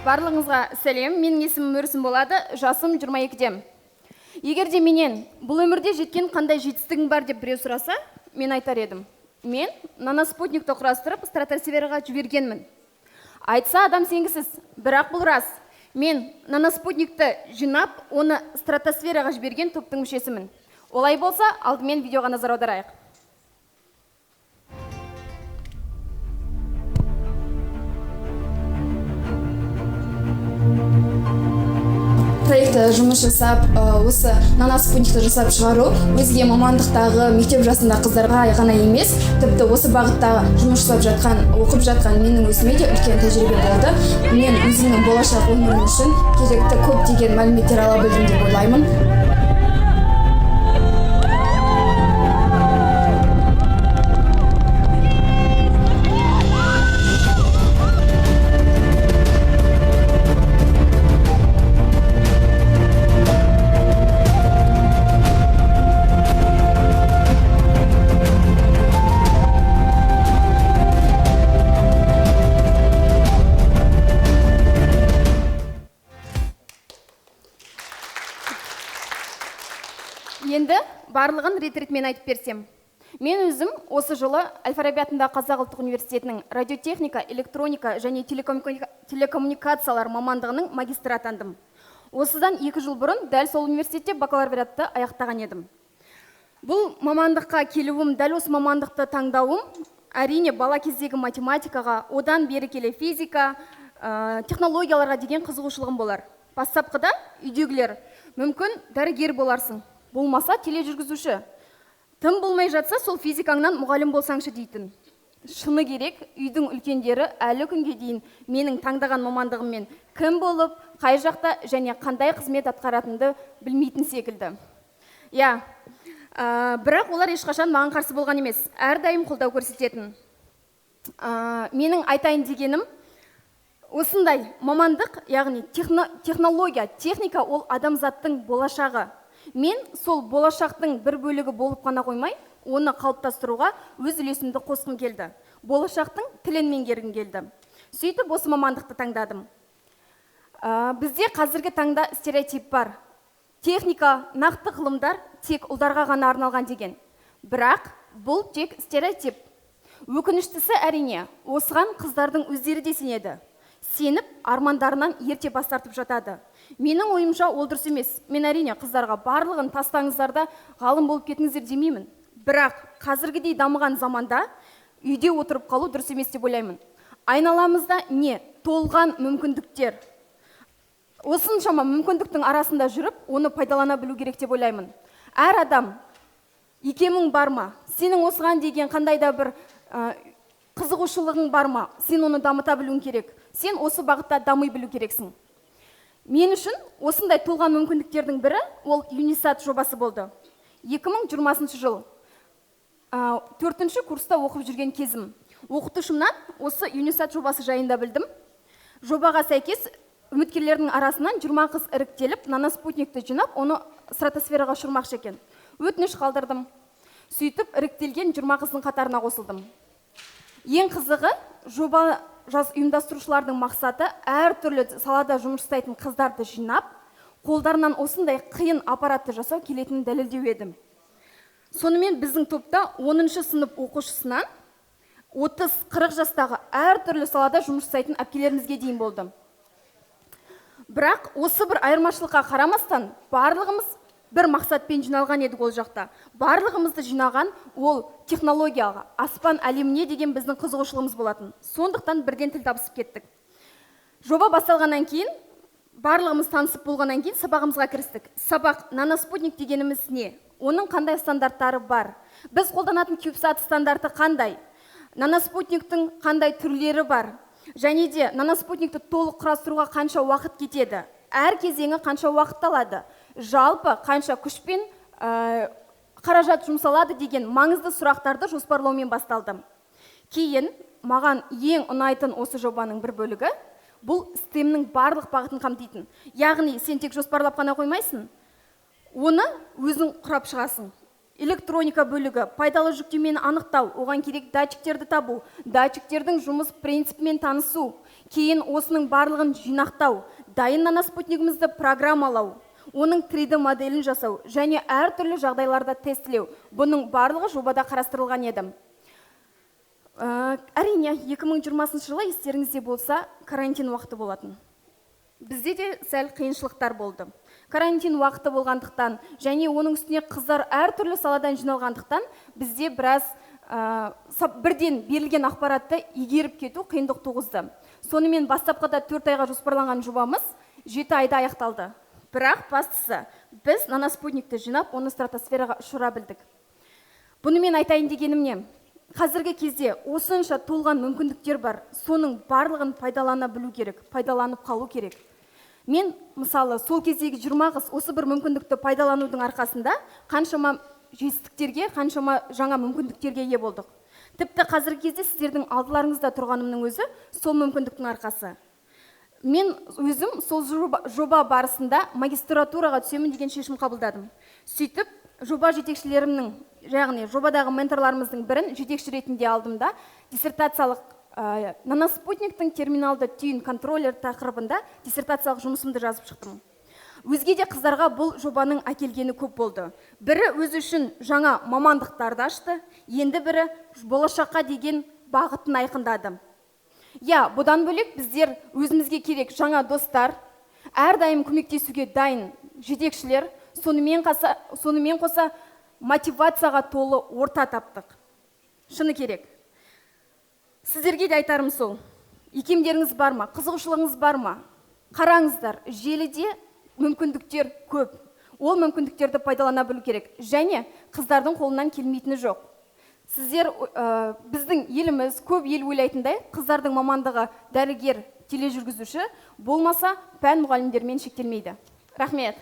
Барлығыңызға сәлем, менің есімім Өрісім болады, жасым 22-де. Егер де менен бұл өмірде жеткен қандай жетістігің бар деп біреу сұраса, мен айтар едім. Мен наноспутникті құрастырып, стратосфераға жібергенмін. Айтса адам сенгісіз, бірақ бұл рас. Мен наноспутникті жинап, оны стратосфераға жіберген топтың мүшесімін. Олай болса, алдымен видеоға назар аударайық. Проектті жұмыс жасап, осы наноспутникті жасап шығару өзге мамандықтағы мектеп жасындағы қыздарға ғана емес, тіпті осы бағытта жұмыс жасап жатқан, оқып жатқан менің өзіме де үлкен тәжірибе болды. Мен өзімнің болашақ өмірім үшін керекті көптеген мәліметтер ала білдім деп ойлаймын. Енді барлығын рет-ретімен айтып берсем. Мен өзім осы жылы Әл-Фараби атындағы Қазақ ұлттық университетінің радиотехника, электроника және телекоммуникациялар мамандығының магистрі атандым. Осыдан 2 жыл бұрын дәл сол университетте бакалавриатты аяқтаған едім. Бұл мамандыққа келуім, дәл осы мамандықты таңдауым, әрине бала кездегі математикаға, одан бері келе физика, технологияларға деген қызығушылығым болар. Бастапқыда үйдегілер, мүмкін дәрігер боларсың, болмаса тележүргізуші. Тым болмай жатса, сол физикаңнан мұғалім болсаңшы дейтін. Шыны керек, үйдің үлкендері әлі күнге дейін менің таңдаған мамандығыммен кім болып, қай жақта және қандай қызмет атқаратынымды білмейтін секілді. Иә, бірақ олар ешқашан маған қарсы болған емес, әрдайым қолдау көрсететін. Менің айтайын дегенім, осындай мамандық, яғни технология, техника ол адамзаттың болашағы. Мен сол болашақтың бір бөлігі болып қана қоймай, оны қалыптастыруға өз үлесімді қосқым келді. Болашақтың тілін меңгергім келді. Сөйтіп осы мамандықты таңдадым. Бізде қазіргі таңда стереотип бар. Техника, нақты ғылымдар тек ұлдарға ғана арналған деген. Бірақ бұл тек стереотип. Өкініштісі әрине, осыған қыздардың өздері де сенеді. Сеніп, армандарынан ерте бас тартып жатады. Менің ойымша ол дұрыс емес. Мен әрине қыздарға барлығын тастаңыздар да ғалым болып кетіңіздер демеймін. Бірақ қазіргідей дамыған заманда үйде отырып қалу дұрыс емес деп ойлаймын. Айналамызда не толған мүмкіндіктер. Осыншама мүмкіндіктің арасында жүріп, оны пайдалана білу керек деп ойлаймын. Әр адам икемің бар ма? Сенің осыған деген қандай да бір қызығушылығың бар ма? Сен оны дамыта білуің керек. Сен осы бағытта дами білу керексің. Мен үшін осындай толған мүмкіндіктердің бірі ол Юнисат жобасы болды. 2020 жыл, 4-ші курста оқып жүрген кезім. Оқытушымнан осы Юнисат жобасы жайында білдім. Жобаға сәйкес үміткерлердің арасынан 20 қыз іріктеліп, наноспутникті жинап, оны стратосфераға ұшырмақшы екен. Өтініш қалдырдым. Сөйтіп іріктелген 20 қыздың қатарына қосылдым. Ең қызығы, жоба жас ұйымдастырушылардың мақсаты әртүрлі салада жұмыс жасайтын қыздарды жинап, қолдарынан осындай қиын аппаратты жасау келетінін дәлелдеу едім. Сонымен біздің топта 10-шы сынып оқушысынан 30-40 жастағы әртүрлі салада жұмыс жасайтын әпкелерімізге дейін болды. Бірақ осы бір айырмашылыққа қарамастан барлығымыз бір мақсатпен жиналған едік ол жақта. Барлығымызды жинаған ол технологияға, аспан әлеміне деген біздің қызығушылығымыз болатын. Сондықтан бірден тіл табысып кеттік. Жоба басталғаннан кейін, барлығымыз танысып болғаннан кейін сабағымызға кірістік. Сабақ наноспутник дегеніміз не? Оның қандай стандарттары бар? Біз қолданатын CubeSat стандарты қандай? Наноспутниктің қандай түрлері бар? Және де наноспутникті толық құрастыруға қанша уақыт кетеді? Әр кезеңі қанша уақыт алады? Жалпы қанша күш пен қаражат жұмсалады деген маңызды сұрақтарды жоспарлаумен басталды. Кейін маған ең ұнайтын осы жобаның бір бөлігі бұл STEM-нің барлық бағытын қамтитын. Яғни сен тек жоспарлап қана қоймайсың, оны өзің құрап шығасың. Электроника бөлігі, пайдалы жүктемені анықтау, оған керек датчиктерді табу, датчиктердің жұмыс принципімен танысу, кейін осының барлығын жинақтау, дайын наноспутнигімізді программалау, оның 3D моделін жасау және әртүрлі жағдайларда тестілеу. Бұның барлығы жобада қарастырылған еді. Әрине, 2020 жылы, естеріңізде болса, карантин уақыты болатын. Бізде де сәл қиыншылықтар болды. Карантин уақыты болғандықтан және оның үстіне қыздар әртүрлі саладан жиналғандықтан, бізде біраз бірден берілген ақпаратты игеріп кету қиындық туғызды. Сонымен, бастапқыда 4 айға жоспарланған жобамыз 7 айда аяқталды. Бірақ бастысы, біз наноспутникті жинап, оны стратосфераға ұшыра білдік. Бұнымен айтайын дегенім не? Қазіргі кезде осынша толған мүмкіндіктер бар, соның барлығын пайдалана білу керек, пайдаланып қалу керек. Мен, мысалы, сол кездегі 20 қыз осы бір мүмкіндікті пайдаланудың арқасында қаншама жетістіктерге, қаншама жаңа мүмкіндіктерге ие болдық. Тіпті қазіргі кезде сіздердің алдыларыңызда тұрғанымның өзі сол мүмкіндіктің арқасы. Мен өзім сол жоба барысында магистратураға түсемін деген шешім қабылдадым. Сөйтіп, жоба жетекшілерімнің, яғни жобадағы менторларымыздың бірін жетекші ретінде алдым да, диссертациялық наноспутниктің терминалды түйін контроллер тақырыбында диссертациялық жұмысымды жазып шықтым. Өзге де қыздарға бұл жобаның әкелгені көп болды. Бірі өзі үшін жаңа мамандықтарды ашты, енді бірі болашаққа деген бағытын айқындады. Иә, бұдан бөлек, біздер өзімізге керек жаңа достар, әрдайым көмектесуге дайын жетекшілер, сонымен қоса мотивацияға толы орта таптық. Шыны керек, сіздерге де айтарым сол: икемдеріңіз бар ма, қызығушылығыңыз бар ма, қараңыздар, желіде мүмкіндіктер көп. Ол мүмкіндіктерді пайдалана білу керек және қыздардың қолынан келмейтіні жоқ. Сіздер, біздің еліміз, көп ел ойлайтындай, қыздардың мамандығы дәрігер, тележүргізуші болмаса, пән мұғалімдерімен шектелмейді. Рахмет.